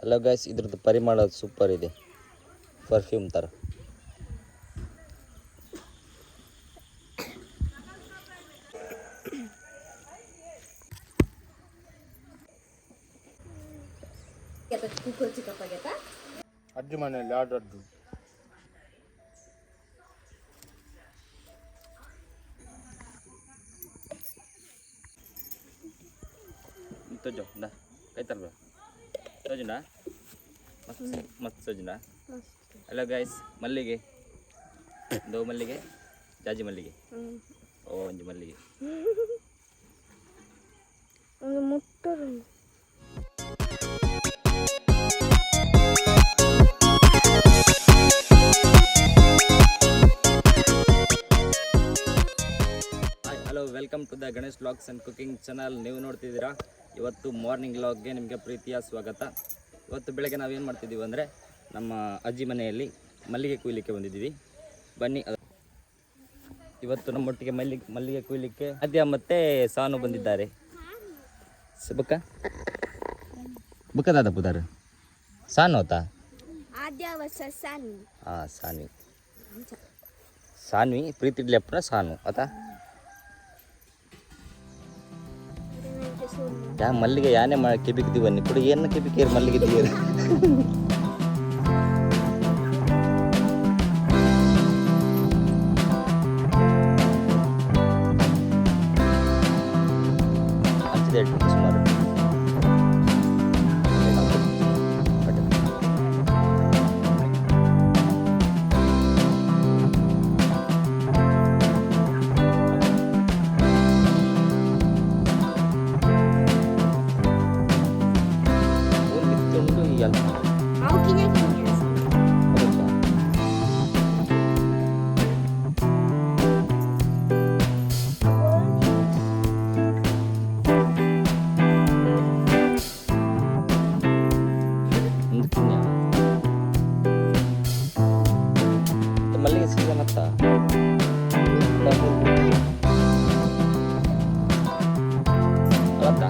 Hello guys, ಇದ್ರದ್ದು ಪರಿಮಳ super ಇದೆ, ಪರ್ಫ್ಯೂಮ್ ಥರ. ಅಜ್ಜಿ ಮನೆಯಲ್ಲಿ ಆಡದ್ದು. ತೊಜೋ ದಾ ಕೈ ತರ್ಬ ತೋಜುಂಡ, ಮಸ್ತ್ ಮಸ್ತ್ ತೋಜುಂಡ. ಹಲೋ ಗೈಸ್, ಮಲ್ಲಿಗೆ ದೋ ಮಲ್ಲಿಗೆ, ಜಾಜಿ ಮಲ್ಲಿಗೆ, ಓ ಒಂಜಿ ಮಲ್ಲಿಗೆ. ಒಂದು ಮುಟ್ಟು. Hi, hello, welcome to the Ganesh vlogs and cooking channel. ನೀವು ನೋಡ್ತಿದ್ದೀರಾ ಇವತ್ತು ಮಾರ್ನಿಂಗ್ ವ್ಲಾಗ್ಗೆ ನಿಮಗೆ ಪ್ರೀತಿಯ ಸ್ವಾಗತ. ಇವತ್ತು ಬೆಳಗ್ಗೆ ನಾವೇನು ಮಾಡ್ತಿದ್ದೀವಿ ಅಂದರೆ, ನಮ್ಮ ಅಜ್ಜಿ ಮನೆಯಲ್ಲಿ ಮಲ್ಲಿಗೆ ಕುಯ್ಲಿಕ್ಕೆ ಬಂದಿದ್ದೀವಿ. ಬನ್ನಿ. ಇವತ್ತು ನಮ್ಮೊಟ್ಟಿಗೆ ಮಲ್ಲಿಗೆ ಮಲ್ಲಿಗೆ ಕುಯ್ಲಿಕ್ಕೆ ಆದ್ಯ ಮತ್ತು ಸಾನು ಬಂದಿದ್ದಾರೆ. ಬುಕ್ಕ ಬುಕ್ಕದಾದ ಪುದಾರು ಸಾನು ಆತಾ. ಆದ್ಯ ವರ್ಷ ಸನ್. ಹಾಂ, ಸಾನ್ವಿ, ಸಾನ್ವಿ ಪ್ರೀತಿ ಲೆಪ್ಪನ ಸಾನು ಆತಾ. ಯಾ ಮಲ್ಲಿಗೆ ಯಾನೆ ಕೆಬಿಕ್ದಿವನ್ನಿ ಕೂಡ ಏನ ಕೆಬಿಕೇರ್ ಮಲ್ಲಿಗೆ ದಿಯರ್. ಅಂಚಿದೆ ಇಟ್ಟು ಸುಮಾರು. ಊರು ಮಿತ್ತುಂಡು ಈ ಅಲ್ಪ. ಅವು ಕಿನ್ನ ಕಿನ್ನ. ಹೌದಾ? ಒಂದು ಪುಣ್ಯ. ಮಲ್ಲಿಗೆ ಸೀಸನ್ ಅತ್ತ. ಅತ್ತ.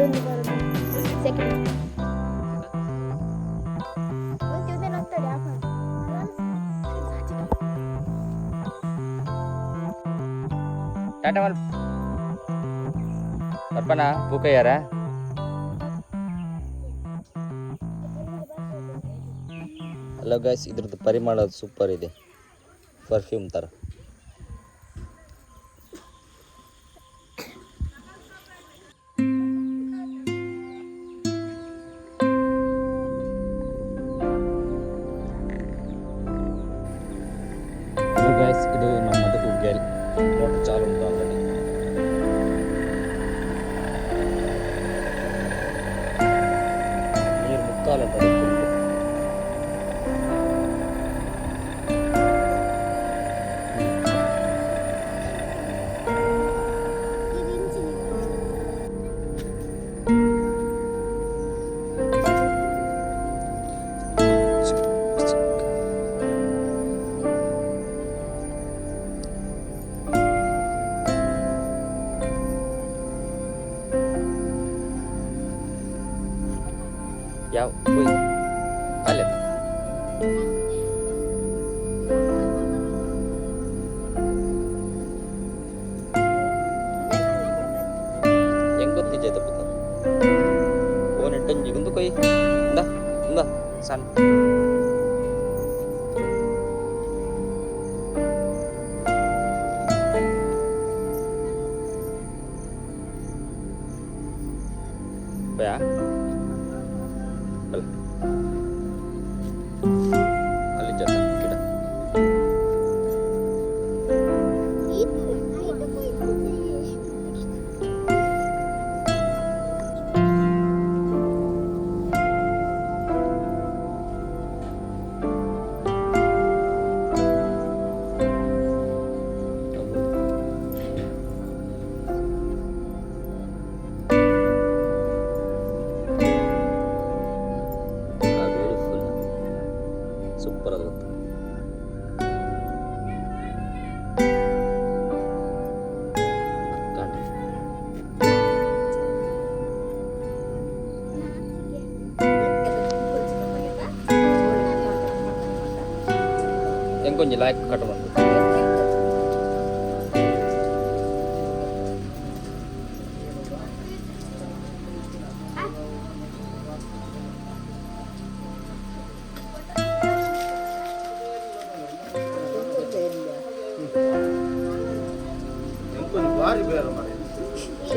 ಒಡ್ಡೊಂದು ಬರೋದು ಸೆಕೆಂಡ್ ಒಂದು ಒತ್ತಡಿ ಹಾಕೋಣ. ಟಾಟಾ ಮಲ್ ಬರ್ಪನಾ ಪೂಕಯ್ಯಾರ. ಹಲೋ ಗಾಯ್ಸ್, ಇದ್ರದ್ದು ಪರಿಮಳ ಸೂಪರ್ ಇದೆ, ಪರ್ಫ್ಯೂಮ್ ಥರ. ಹಲೋ ಗಾಯ್ಸ್, ಇದು ನಮ್ಮದು ಉಗ್ಗೇರಿ ಮೋಟರ್ ಚಾಲು ಉಂಟು ಆಲ್ರೆಡಿ. ನೀರು ಮುಕ್ಕಾಲು ಉಂಟು. ಯಾವ ಹೋಯ್ ಅಲ್ಲೇ. ಹೆಂಗ್ ಗೊತ್ತಿದ್ದೆ ತಪ್ಪ ಫೋನ್ ಇಟ್ಟಂಜಿ ಗುಂದು ಕೊಯ್ ಇಂದ ಇಂದ ಸಣ್ಣ ಭಯ ಅಲ್ಲ ಅಲ್ಲಿ ಜನ ಗಿಡ. ಬ್ಯೂಟಿಫುಲ್, ಸೂಪರ್ ಅದು ಗೊತ್ತು. ಕಾಣ್. ಎಂಕೊಂಜಿ ಲಾಯ್ಕ್ ಕಟ್ ಬಂದು. ಎಂಕೊಂದು ಬಾರಿ ಬೇರೆ ಮರೆ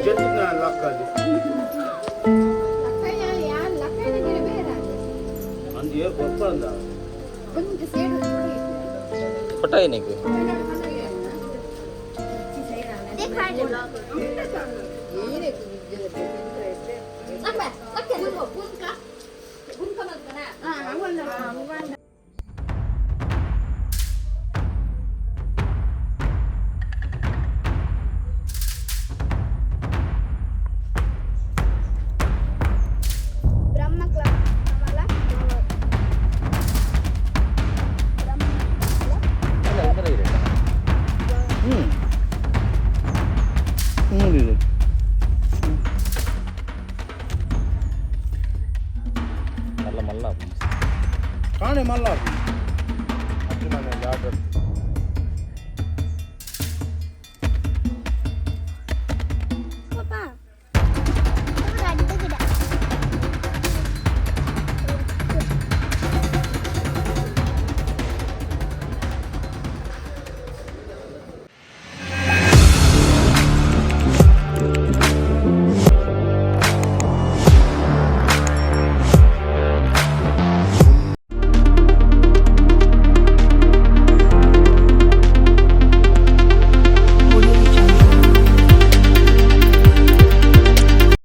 ಜೆತ್ತಿನ ಲಕ್ಕದು ಅಂದು ಏರ್ ಗೊತ್ತಂದ. ಪಟ ಏನಕ್ಕೆ? ಬ್ರಹ್ಮ ಕಮಲ ಬ್ರಹ್ಮ. ಹ್ಞೂ ಹ್ಞೂ. ಮಲ್ಲ ಮಲ್ಲ. ಕಾಣೆ ಮಲ್ಲ ಅಜ್ಜಿ ಮನೆಯಲ್ಲಿ ಆರ್ಡರ್.